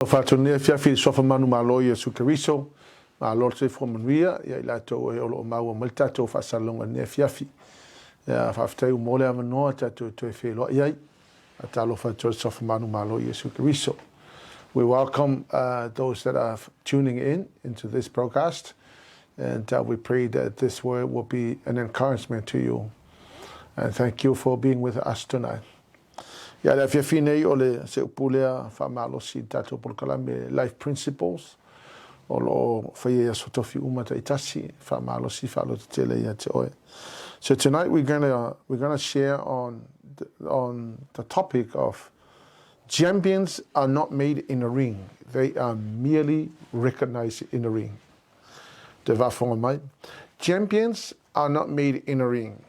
Alofa atu nei afiafi i le Suafa Manumalo Iesu Keriso, malo le soifua manuia ia i latou e o lo o maua mai le tatou faasalalauga i lenei afiafi. Ia, faafetai ua maua le avanoa tatou e toe feiloai ai. Talofa atu i le Suafa Manumalo Iesu Keriso. We welcome those that are tuning in into this broadcast and we pray that this word will be an encouragement to you. And thank you for being with us tonight. Ia le afiafi nei o le se upu lea faamalosi i le tatou polokalame Life Principles o lo o faia i aso tofi uma taitasi, faamalosi faalototele ia te oe. So tonight we're gonna we're gonna share on the, on the topic of champions are not made in a ring, they are merely recognized in a ring. Te faafofoga mai. Champions are not made in a ring.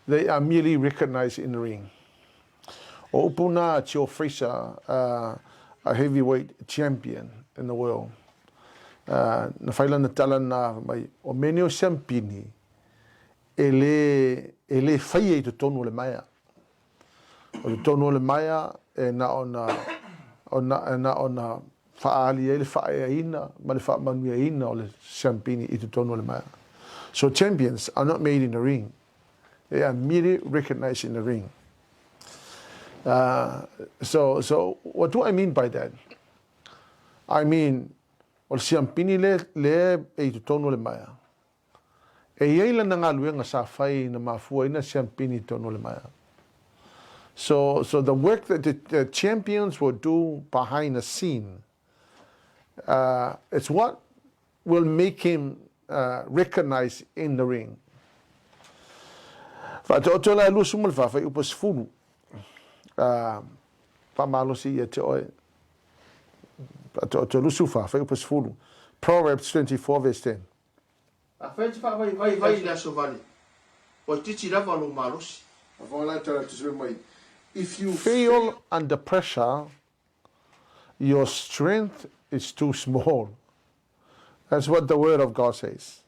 They are merely recognised in the ring. O upu nā a Joe Fraser, a heavyweight champion in the world. Na whai lana tala nā mai, o mea nei o siampini, e le, e le whai e i totonu o le maea. O totonu o le maea, e na ona, o na, e na ona faaali ai le faaeaina ma le faamanuiaina o le siampini i totonu o le maea. So champions are not made in the ring. They are merely recognized in the ring. So what do I mean by that? I mean, o le siampini le, le e i totonu o le maea. E i ai lana galuega sa fai na mafua ai na siampini i totonu o le maea. So, so the work that the, the champions will do behind the scene, it's what will make him recognized in the ring. Faataoto la e 24 fuaiupu 10. Faamalosi ia te oe. Faataoto 24 fuaiupu 10. Proverbs 24 verse 10. Afai e te faavaivai i le aso vale, ua itiiti lava lou malosi. If you fail under pressure, your strength is too small. That's what the word of God says.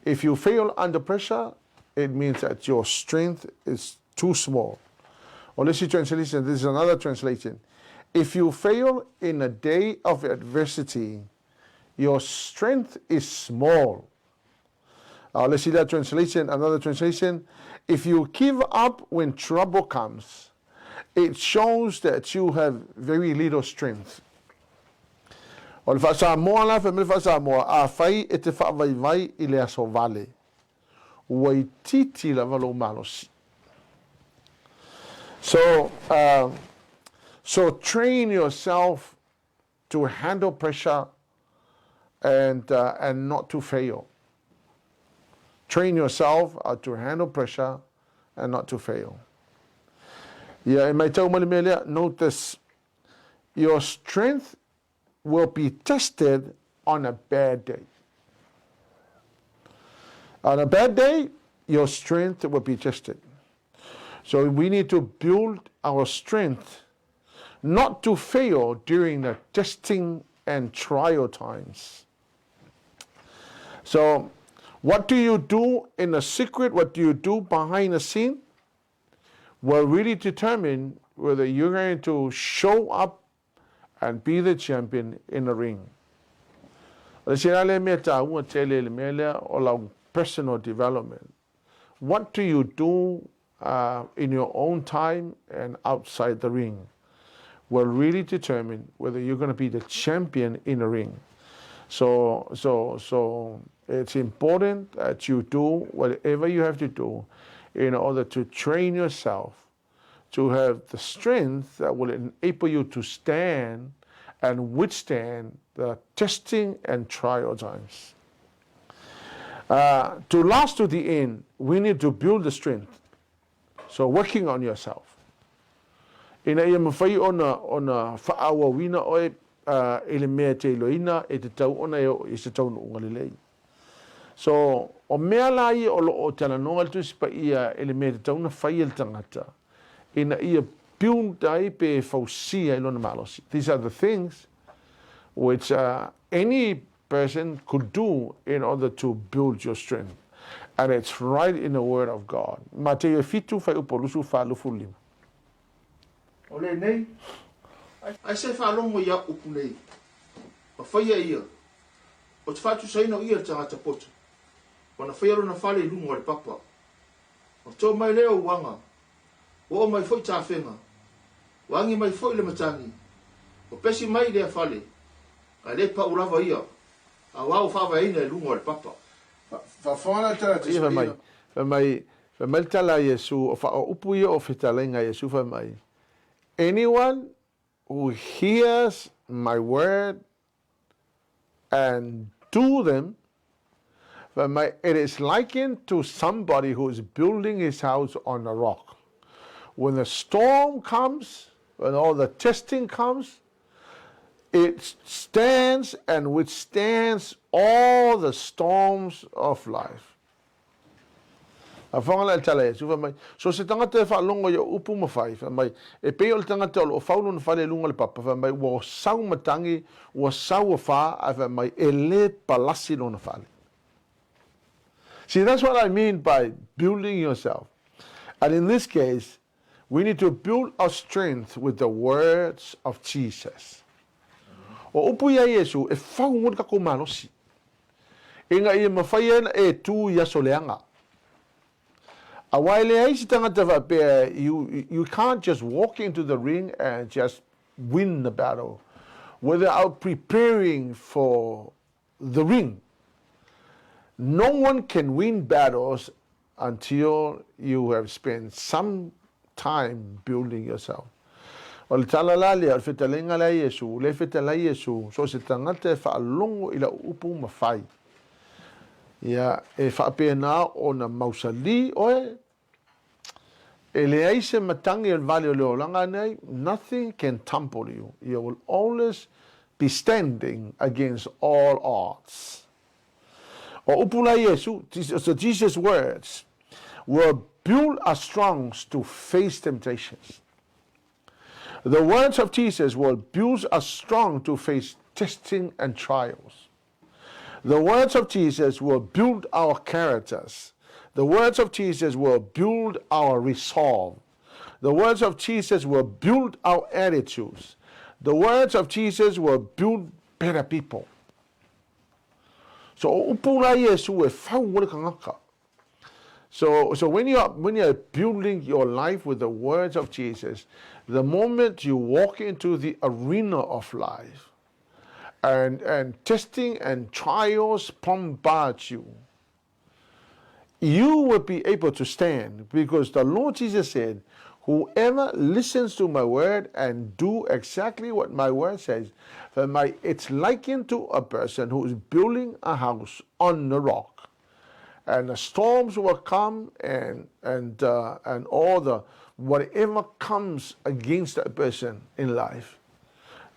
If you fail under pressure, it means that your strength is too small. Or let's see translation, this is another translation. If you fail in a day of adversity, your strength is small. Let's see that translation, another translation. If you give up when trouble comes, it shows that you have very little strength. O le faa-Samoa la, fai mai le faa-Samoa, afai e te faavaivai i le aso vale, ua itiiti lava lou malosi. So, so train yourself to handle pressure and, and not to fail. Train yourself to handle pressure and not to fail. Ia, e maitau mai le mea lea, note this, your strength will be tested on a bad day. On a bad day, your strength will be tested. So we need to build our strength not to fail during the testing and trial times. So, what do you do in the secret? What do you do behind the scene? Will really determine whether you're going to show up and be the champion in the ring. O le sina le mea tāua tele le mea lea o lau personal development. What do you do in your own time and outside the ring will really determine whether you're going to be the champion in the ring. So, so, so it's important that you do whatever you have to do in order to train yourself to have the strength that will enable you to stand and withstand the testing and trial times. To last to the end, we need to build the strength. So working on yourself. Ina ia mawhai ona, ona whaawawina oe i le mea te iloina e te tau ona e o i se taunuunga lelei. So, o mea la ia o lo o talanoa le Tusi Paia i le mea e tatau ona fai e le tagata ina ia build ai pe fausia i lona malosi. These are the things which any person could do in order to build your strength. And it's right in the word of God. Mateo e 7, fuaiupu 25. O lenei, Aisea e faalogo i au upu nei, ma faia ia, ou te faatusaina o ia i le tagata poto, ua na faia lona fale i luga o le papa. Ona to mai lea o uaga, ua oo mai foi tafega, ua agi mai foi le matagi, ua pesi mai lea fale, ae le pau lava ia, auā ua faavaeina i luga o le papa. Faafofoga la le tala a Jesu, fai mai, fai mai, fai mai le tala a Iesu, o fa, o upu ia o fetalaiga a Iesu, fai mai, Anyone who hears my word and do them, fai mai, it is likened to somebody who is building his house on a rock. When the storm comes, when all the testing comes, it stands and withstands all the storms of life. A whanga la e tala e Iesu, fai mai, So se tagata e faalogo i au upu ma fai, fai mai, e pei o le tagata o lo o fau lona fale i luga o le papa, fai mai, ua sau matagi, ua sau afa, ae fai mai, e le palasi lona fale. See, that's what I mean by building yourself. And in this case, We need to build our strength with the words of Jesus. O upu ia Iesu e fau mo le takou malosi. Ina ia mawhai ai na e tū i aso leaga. Aua e leai se tangata faapea, you, you can't just walk into the ring and just win the battle without preparing for the ring. No one can win battles until you have spent some time building yourself. O le tala la lea, o le fetalaiga lea a Iesu, le fetalai Iesu, so o se tagata e faalogo i lau upu ma fai. Ia, e faapena ona mausali oe, E leai se matagi o le vale o le olaga nei, nothing can tumble you, you will always be standing against all odds. O upu la Iesu, so Jesus words will build us strong to face temptations. The words of Jesus will build us strong to face testing and trials. The words of Jesus will build our characters. The words of Jesus will build our resolve. The words of Jesus will build our attitudes. The words of Jesus will build better people. So o upu la Iesu e fau o le kangaka. So, so when you are when you are building your life with the words of Jesus, the moment you walk into the arena of life, and, and testing and trials bombard you, you will be able to stand because the Lord Jesus said, Whoever listens to my word and do exactly what my word says, then my, it's likened to a person who is building a house on the rock. And the storms will come and, and, uh, and all the whatever comes against that person in life,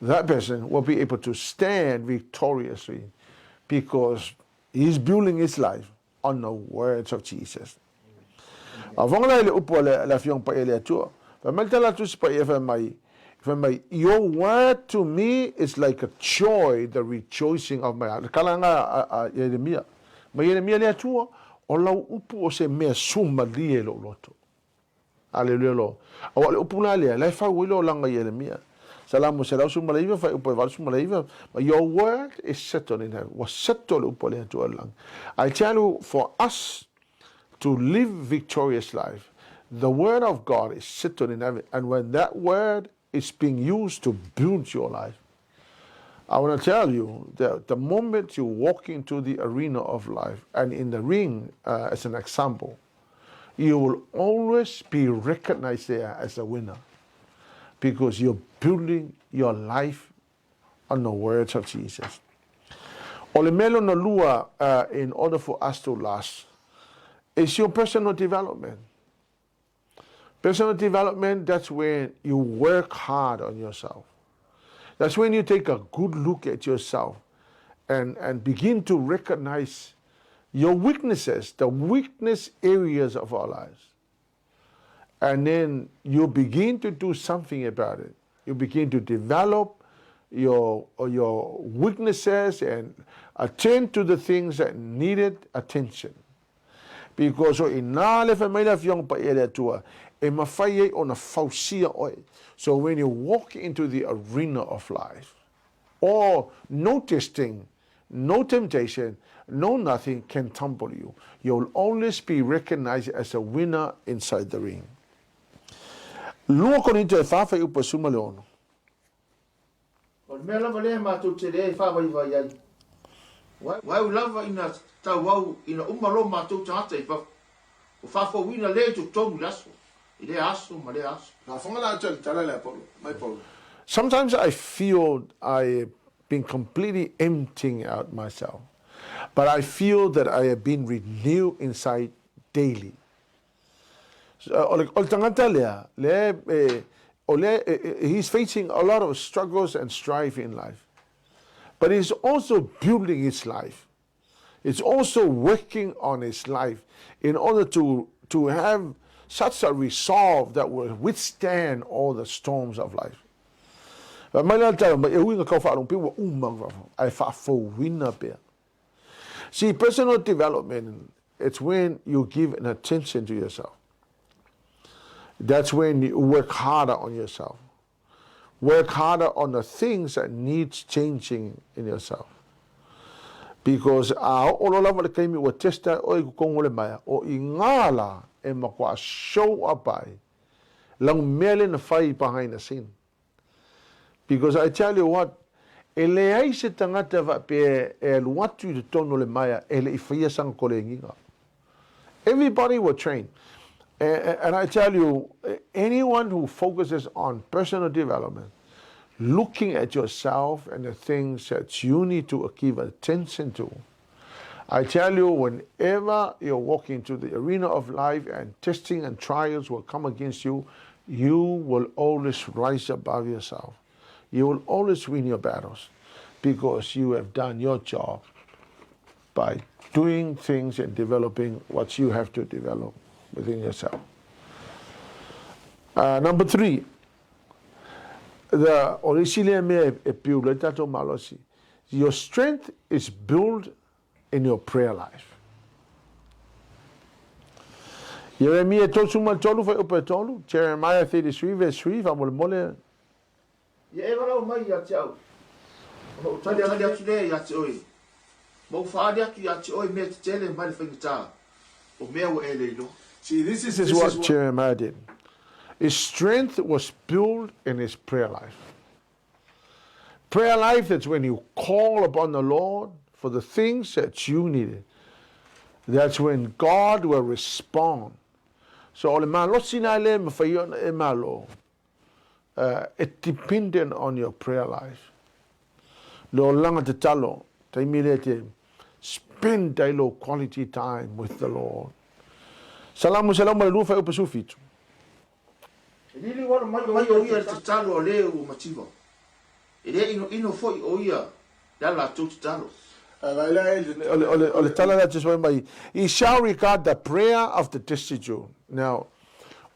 that person will be able to stand victoriously because he's building his life on the words of Jesus. A whanga lai le upu a le, le Afioga Paia le Atua. Fai mai le tala atu si Paia fai mai, fai mai, Your word to me is like a joy, the rejoicing of my heart. Kala nga a, a Ieremia. Mai Ieremia le Atua, o lau upu o se mea sumalie i lou loto. Aleluia lo. Aua o le upu la lea, la e fau ai le olaga i Ieremia. Salamo 119, fuaiupu e 89, Your word is settled in heaven. Ua settle le upu a le Atua i le lagi. I tell you, for us to live victorious life, the word of God is settled in heaven. And when that word is being used to build your life, I want to tell you that the moment you walk into the arena of life, and in the ring, uh, as an example, you will always be recognized there as a winner because you're building your life on the words of Jesus. O le mea lona lua, uh, in order for us to last, is your personal development. Personal development, that's when you work hard on yourself. That's when you take a good look at yourself and, and begin to recognize your weaknesses, the weakness areas of our lives. And then you begin to do something about it. You begin to develop your, your weaknesses and attend to the things that needed attention. Because o ina le fai mai le Afioga Paia le Atua, e mafai ai ona fausia oe. So when you walk into the arena of life, or no testing, no temptation, no nothing can tumble you. You'll always be recognized as a winner inside the ring. 2 Korinito e 4 fuaiupu e 16. O le mea lava lea matou te le faavaivai ai, ua eu lava ina tauau ina uma lo matou tagata i fafo, ua faafouina lea i totonu i le aso, i lea aso ma lea aso. Faafofoga la atu i le tala lea a Paulo, mai Paulo. Sometimes I feel I been completely emptying out myself, but I feel that I have been renewed inside daily. O le, o le tagata lea, lea e, o lea, he's facing a lot of struggles and strife in life. But he's also building his life. He's also working on his life in order to, to have such a resolve that will withstand all the storms of life. Fai mai la le tala mai, e ui ina kau faalogo pea ua uma ka faafofoga, ae faafouina pea. See, personal development, it's when you give an attention to yourself. That's when you work harder on yourself. Work harder on the things that needs changing in yourself. Because a oo loa lava le taimi ua test ai oe i totonu o le maea, o i ngā la e matua show up ai lau mea lea na fai behind the scene. Because I tell you what, e leai se tagata faapea e alu atu i totonu o le maea e le i faia sana kolegiga. Everybody were trained. And I tell you, anyone who focuses on personal development, looking at yourself and the things that you need to give attention to, I tell you, whenever you're walking to the arena of life and testing and trials will come against you, you will always rise above yourself. You will always win your battles because you have done your job by doing things and developing what you have to develop within yourself. Uh, number three, the, o le isi lea mea e piu le tatou malosi, your strength is built in your prayer life. Ieremia 33 fuaiupu e 3, Jeremiah 33 verse 3, faamolemole. Ia e valaau mai ia te au, ona ou tali atu lea ia te oe, ma ou faaali atu ia te oe mea tetele mai le faigata, o mea ua e le iloa. See, this is what Jeremiah did. His strength was built in his prayer life. Prayer life, that's when you call upon the Lord for the things that you needed. That's when God will respond. So o le malosi na le mawhai ona e malo. Uh, it dependent on your prayer life. Le olanga te talo, taimi le te spend ai lo quality time with the Lord. Salamu salamu le lua upa sufitu. E liliu alo mai o ia i le tatalo a le ua mativa. E le inoino foi o ia i a latou tatalo. O le tala lea Jesu fai mai, He shall regard the prayer of the destitute. Now,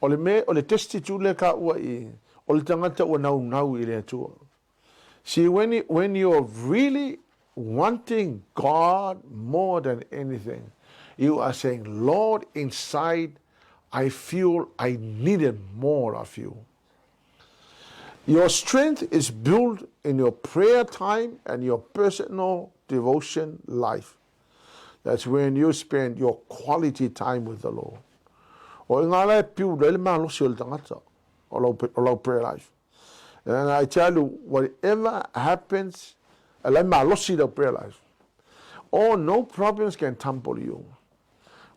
o le mea, o le destitute lea ka ua i, o le tagata ua naunau i le Atua. See, when, you, when you're really wanting God more than anything, you are saying, Lord, inside I feel I needed more of you. Your strength is built in your prayer time and your personal devotion life. That's when you spend your quality time with the Lord. O i ngā lai piu le malosi o le tangata o lau, o lau prayer life. And I tell you, whatever happens, lai malosi lau prayer life. Oh, no problems can tumble you.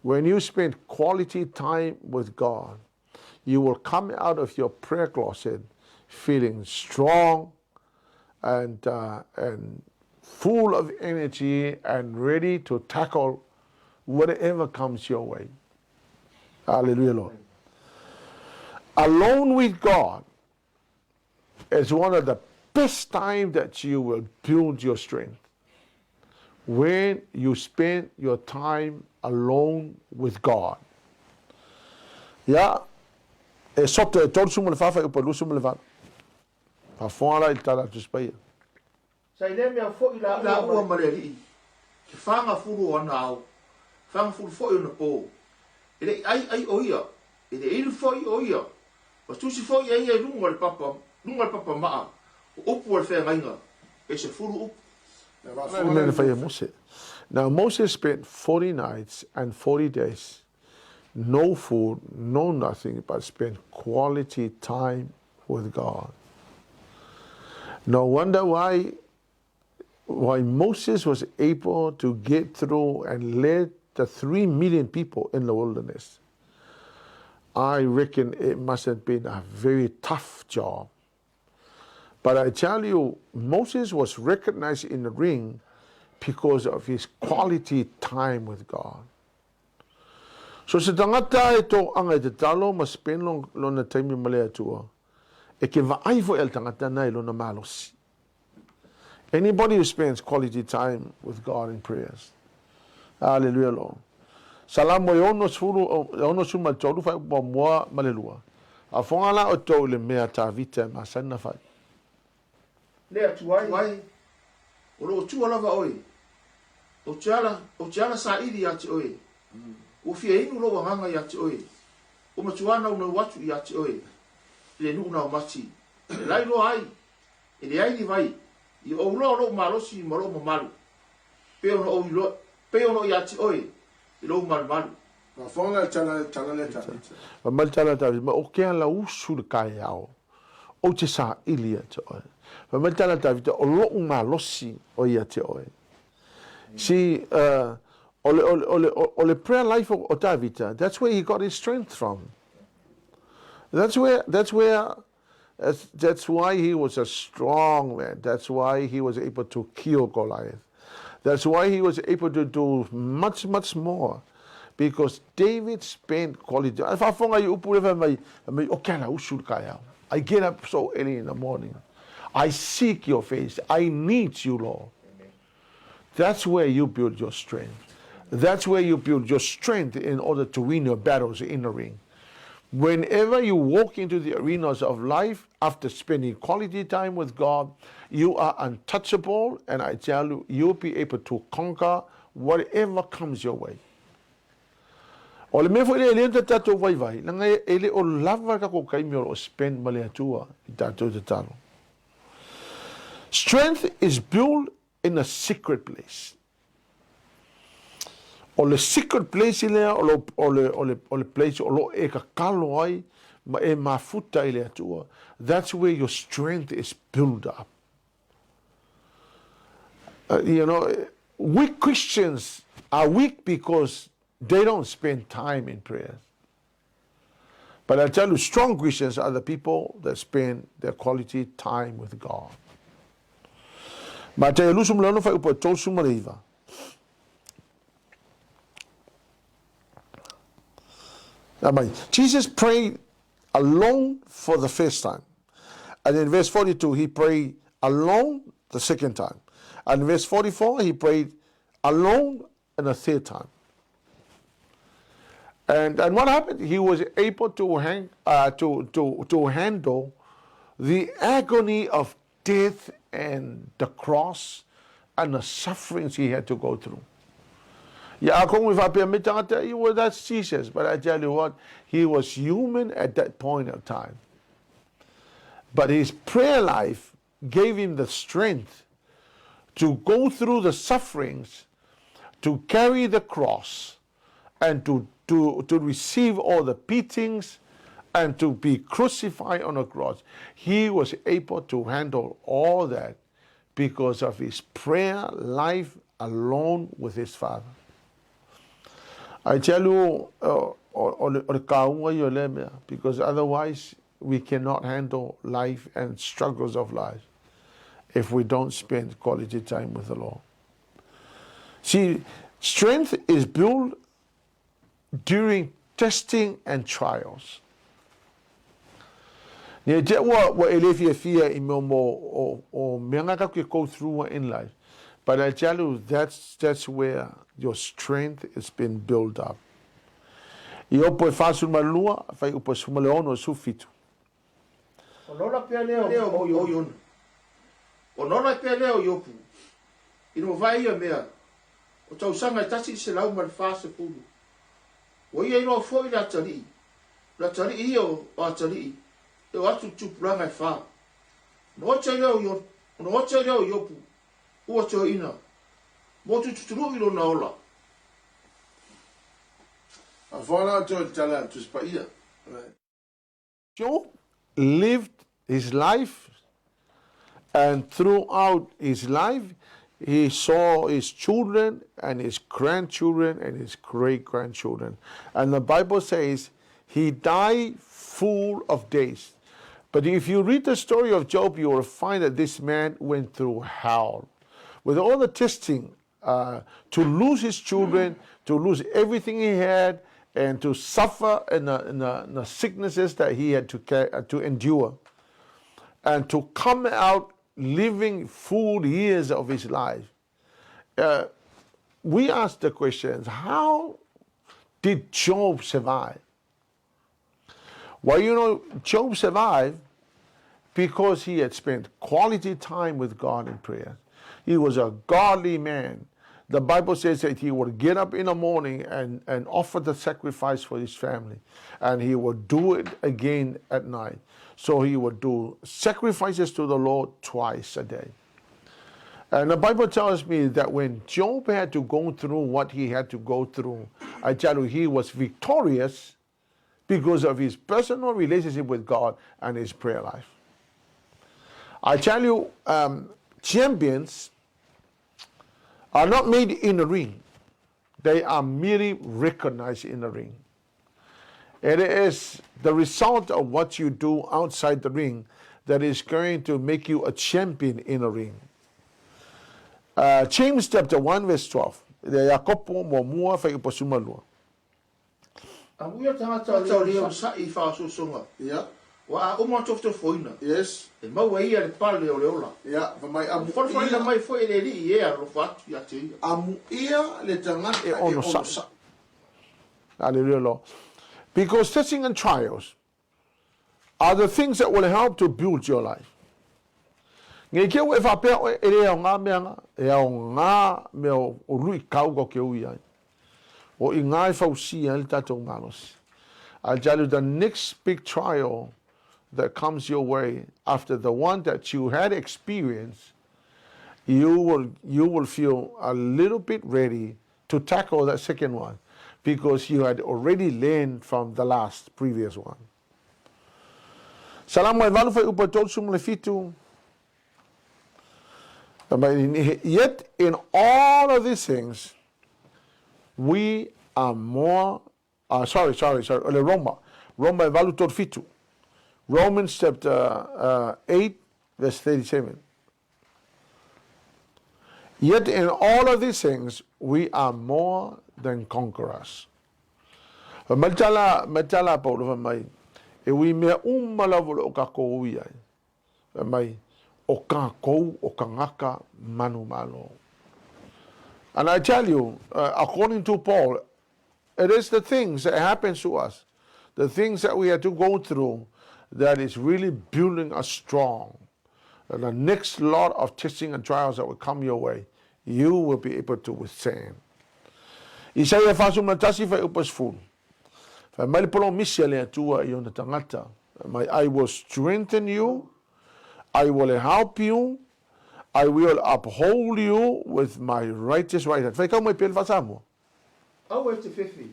When you spend quality time with God, you will come out of your prayer closet feeling strong and, uh, and full of energy and ready to tackle whatever comes your way. Hallelujah, Lord. Alone with God is one of the best time that you will build your strength. When you spend your time alone with God. Ia, e soto e 34 upa 28. Faafofoga la i le tala a Tusi Paia. Sa i lea mea foi lāua ma le Alii, ke fagafulu o ana ao, fagafulu foi ona pō. E le i ʻaiʻai ʻo ia. I le ili foi o ia, ma tusi foi e ia i luga o le papa, luga o le papa maa, o upu o le feagaiga, e 10 upu. Now Moses spent 40 nights and 40 days, no food, no nothing, but spent quality time with God. No wonder why why Moses was able to get through and lead the 3 million people in the wilderness. I reckon it must have been a very tough job. But I tell you, Moses was recognized in the ring because of his quality time with God. So se tagata e toaga i tatalo ma spend lona taimi ma le Atua, e ke vaai foi e le tagata na i lona malosi. Anybody who spends quality time with God in prayers. Hallelujah, Lord. Salamo e 63 faaiupu muamua ma le lua. Faafofoga la outou i le mea Tavita e masani na fai. Le Atua e, o loo tua lava oe, ou te ala, ou te ala saili ia te oe. Ua fia inu lou agaga ia te oe, ua matua naunau atu ia te oe, i le nuu naumati, e lailoa ai, e leai ni vai, i ou loa lou malosi ma lou mamalu, pei ona ou iloa, pei ona o ia te oe, i lou malumalu. Faafofoga le tala, tala lea Tavita. Fai mai le tala a Tavita, Ou te ala usu i le taeao, ou te saili ia te oe. Fai mai le tala a Tavita, O lou malosi o ia te oe. See, o le, o le, o le, o le prayer life o Tavita, that's where he got his strength from. That's where, that's where, that's, that's why he was a strong man. That's why he was able to kill Goliath. That's why he was able to do much, much more. Because David spent quality. I faafofoga i upu le fai mai, fai mai, o ke ala usu le taeao. I get up so early in the morning. I seek your face. I need you, Lord. That's where you build your strength. That's where you build your strength in order to win your battles in the ring. Whenever you walk into the arenas of life after spending quality time with God, you are untouchable, and I tell you, you'll be able to conquer whatever comes your way. O le mea foi lea e le ona tatou vaivai, leaga e le o lava le tatou taimi o lo o spend ma le Atua i tatou tatalo. Strength is built in a secret place. O le secret place lea o le, o le, o le, o le place o lo o e tatalo ai ma e mafuta i le Atua. That's where your strength is built up. You know, weak Christians are weak because they don't spend time in prayers. But I tell you, strong Christians are the people that spend their quality time with God. Mataio 26 fuaiupu e 39. Amen. Jesus prayed alone for the first time. And in verse 42, he prayed alone the second time. And in verse 44, he prayed alone and the third time. And what happened? He was able to, hang, to handle the agony of death and the cross and the sufferings he had to go through. Yeah, well, that's Jesus. But I tell you what, he was human at that point of time. But his prayer life gave him the strength to go through the sufferings, to carry the cross, and to receive all the beatings and to be crucified on a cross. He was able to handle all that because of his prayer life alone with his Father. I tell you, because otherwise we cannot handle life and struggles of life if we don't spend quality time with the Lord. See, strength is built during testing and trials. Ne te ua e le fiafia i mea mo o mea ngā ke go through in life. But I tell you, that's where your strength has been built up. Iopo e 42, fuaiupu e 16 17. Ona ola pea lea o Iona. Ona ola pea lea o Iopu. Ina ua mavae ia mea, o tausaga e 140. Ua ia iloa foi le atalii. le atalii ia o atalii, e oo atu i tupulaga e fa. Ona oti ai lea o ona oti ai lea o Iopu, ua toeaina, motu tutulu'i lona ola. Faafofoga la outou i le tala a le Tusi Paia. Job lived his life and throughout his life he saw his children and his grandchildren and his great grandchildren. And the Bible says he died full of days. But if you read the story of Job, you will find that this man went through hell. With all the testing, uh, to lose his children, to lose everything he had, and to suffer in the, in the, in the sicknesses that he had to, uh, to endure, and to come out living full years of his life. Uh, we ask the questions how did Job survive? Well, you know, Job survived because he had spent quality time with God in prayer. He was a godly man. The Bible says that he would get up in the morning and, and offer the sacrifice for his family, and he would do it again at night. So he would do sacrifices to the Lord twice a day. And the Bible tells me that when Job had to go through what he had to go through, I tell you, he was victorious because of his personal relationship with God and his prayer life. I tell you, um, champions are not made in the ring. They are merely recognized in the ring. It is the result of what you do outside the ring that is going to make you a champion in the ring. Uh, James chapter 1 verse 12. Le Iakopo muamua whai lua. Amuia tagata o le onosai i faaosoosoga, ua a uma ona tofotofoina, e maua e ia le pale o le ola. Ua folafolaina mai foi e le Alii e alofa atu ia te ia. Amuia le tagata e e onosai. Hallelujah, Lord. Because testing and trials are the things that will help to build your life. Nge ke ua e faapea oe, e le aoga mea nga, e aoga mea o luitau kau ke ui ai. O i ngā e fausia ai le tatou malosi. I tell you, the next big trial that comes your way after the one that you had experienced, you will, you will feel a little bit ready to tackle that second one because you had already learned from the last previous one. Salamo e valu fuaiupu 37. Yet in all of these things, we are more, uh, sorry, sorry, sorry, o le Roma, Roma e valu tolu fitu. Romans chapter uh, 8, verse 37. Yet in all of these things, we are more than conquerors. Fai mai le tala, mai le tala a Paulo, fai mai, e ui mea uma lava o lo o kākou ui ai. Fai mai, o kākou o kangaka manumalo. And I tell you, uh, according to Paul, it is the things that happens to us, the things that we have to go through, that is really building us strong. And the next lot of testing and trials that will come your way, you will be able to withstand. Isaia 41 fuaiupu 10. Fai mai le polomisi a le Atua i ona tagata, fai mai, I will strengthen you, I will help you, I will uphold you with my righteous right hand. Faitau mai pea le faa-Samoa. Aua e te whewhi.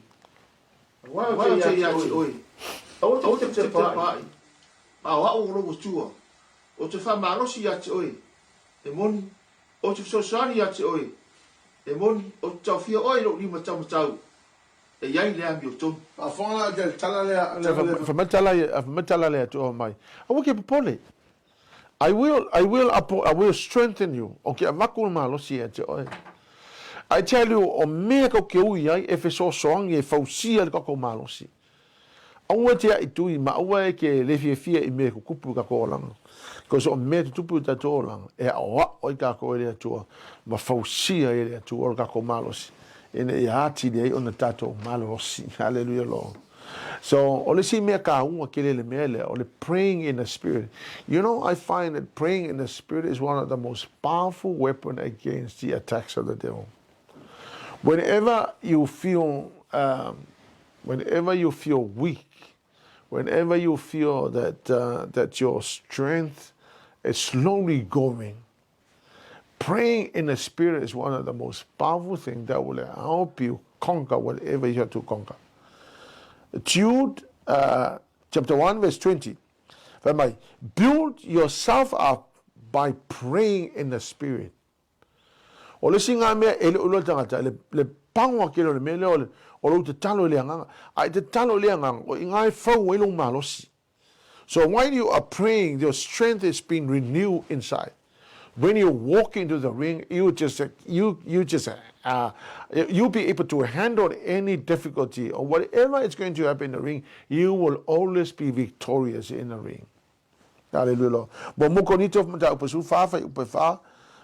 Aua ou te ia te oe. Aua te tepaai. A o au o lou Atua, ou te faamalosi ia te oe, e moni, ou te fesoasoani ia te oe, e moni, ou te taofia oe i lou lima taumatau, e i ai le amiotonu. Faafofoga la le tala lea. Fai mai le tala, fai mai le tala a le Atua mai, Aua ke popole. I will, I will, I will strengthen you. O ke avatu le malosi ia te oe. I tell you, o mea kau ke ui ai, e fesoasoani e fausia le kakou malosi. Aua te aitui ma aua e ke le fiafia i mea e tutupu i kakou olaga. Because o mea e tutupu i tatou olaga, e aʻoaʻo ai kakou e le Atua ma fausia ai e le Atua lo kakou malosi, ina ia atili ai ona tatou malolosi. Hallelujah Lord. So, o le isi mea kāua tele le mea lea, o le praying in the spirit. You know, I find that praying in the spirit is one of the most powerful weapon against the attacks of the devil. Whenever you feel, um, whenever you feel weak, Whenever you feel that, uh, that your strength is slowly going, praying in the Spirit is one of the most powerful things that will help you conquer whatever you have to conquer. Jude uh, chapter 1, verse 20. Fai mai, build yourself up by praying in the Spirit. O le isi ngā mea e le o le tangata, le, le pango ake lea o le mea lea o le, o lou tatalo i le agaga. A i tatalo i le agaga, o i ngā e fau ai lou malosi. So while you are praying, your strength is being renewed inside. When you walk into the ring, you just you you just uh, you'll be able to handle any difficulty or whatever is going to happen in the ring. You will always be victorious in the ring. Hallelujah. Mo mo konito mataupu 14 fuaiupu 4,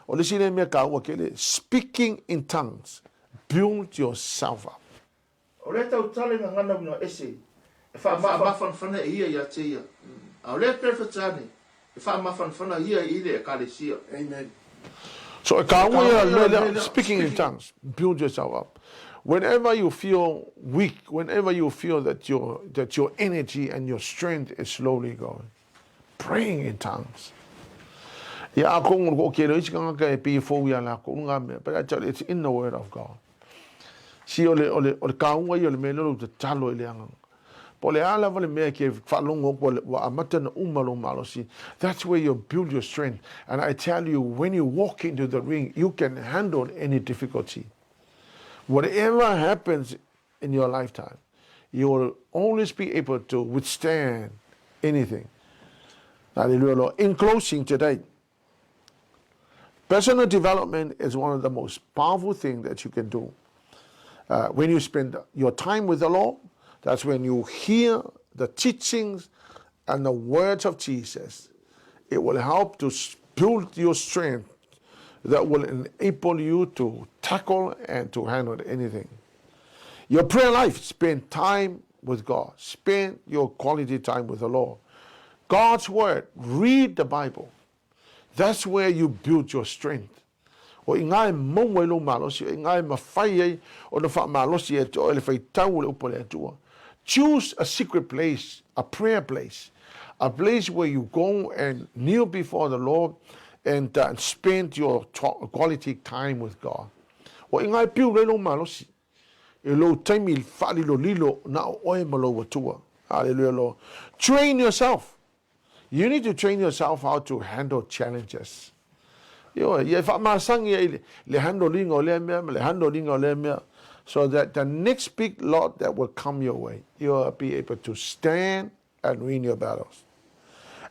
o le isi lea mea taua tele, speaking in tongues, build yourself up. O lea tautala i gagana uiga ese e faamafanafana e ia ia te ia, a o lea Perefetane e faamafanafana ia i le Ekalesia. Amen. So e taua ia le mea lea, speaking in tongues, build yourself up. Whenever you feel weak, whenever you feel that your, that your energy and your strength is slowly going, praying in tongues. Ia a kongo ko ke isi kangaka e pi fou ia la ko nga mea, but I tell you, it's in the word of God. Si o le, o le, o le kaunga ia o le mea lea o le tatalo i le agaga. Po o le a lava le mea ke faalogo atu ua amata ona uma lou malosi, that's where you build your strength. And I tell you, when you walk into the ring, you can handle any difficulty. Whatever happens in your lifetime, you will always be able to withstand anything. Hallelujah, Lord. In closing today, personal development is one of the most powerful things that you can do. Uh, when you spend your time with the Lord, that's when you hear the teachings and the words of Jesus. It will help to build your strength that will enable you to tackle and to handle anything. Your prayer life, spend time with God. Spend your quality time with the Lord. God's Word, read the Bible. That's where you build your strength. O i ngā e maua ai lou malosi, o i ngā e mawhai ai ona whaamalosi e te oe le whaitau o le upu a le Atua. Choose a secret place, a prayer place, a place where you go and kneel before the Lord and uh, spend your quality time with God. O i ngā e piu rei lou malosi, e lou taimi whaalilolilo na o oe ma lou Atua. Hallelujah, Lord. Train yourself. You need to train yourself how to handle challenges. Ioe, ia e faamasangi ai le, le handle-inga o lea mea ma le handle-inga o lea mea, so that the next big lot that will come your way, you'll be able to stand and win your battles.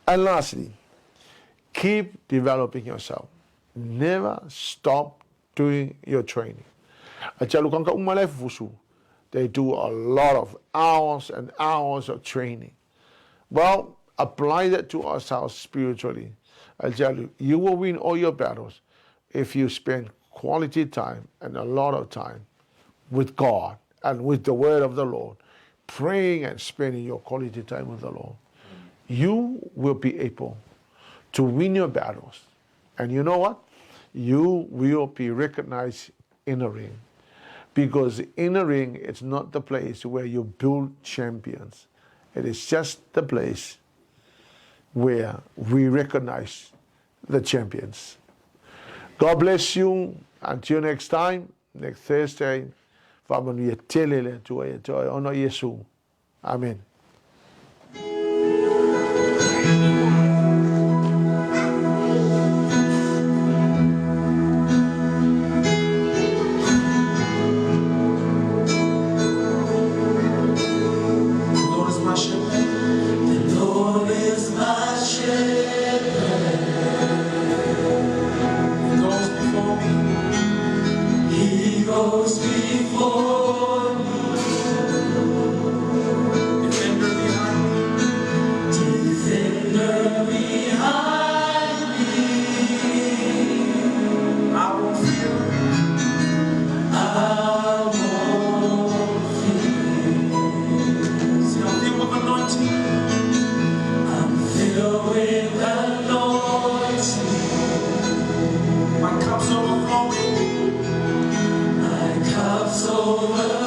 And lastly, keep developing yourself. Never stop doing your training. A tjalu kanga uma le fusu, they do a lot of hours and hours of training. Well, apply that to ourselves spiritually. I tell you, you will win all your battles if you spend quality time and a lot of time with God and with the word of the Lord, praying and spending your quality time with the Lord. You will be able to win your battles. And you know what? You will be recognized in a ring. Because in a ring, it's not the place where you build champions. It is just the place where we recognize the champions. God bless you. Until next time, next Thursday. Faamanuia tele le Atua ia te oe ona o Iesu. Amen. The Lord is my shepherd. The Lord is my shepherd. He goes before me. He goes before me. Defender behind me. Defender behind me. I won't fear. I won't fear. See, I'm filled with anointing. I'm filled with anointing. My cup's overflowing. My cup's overflowing.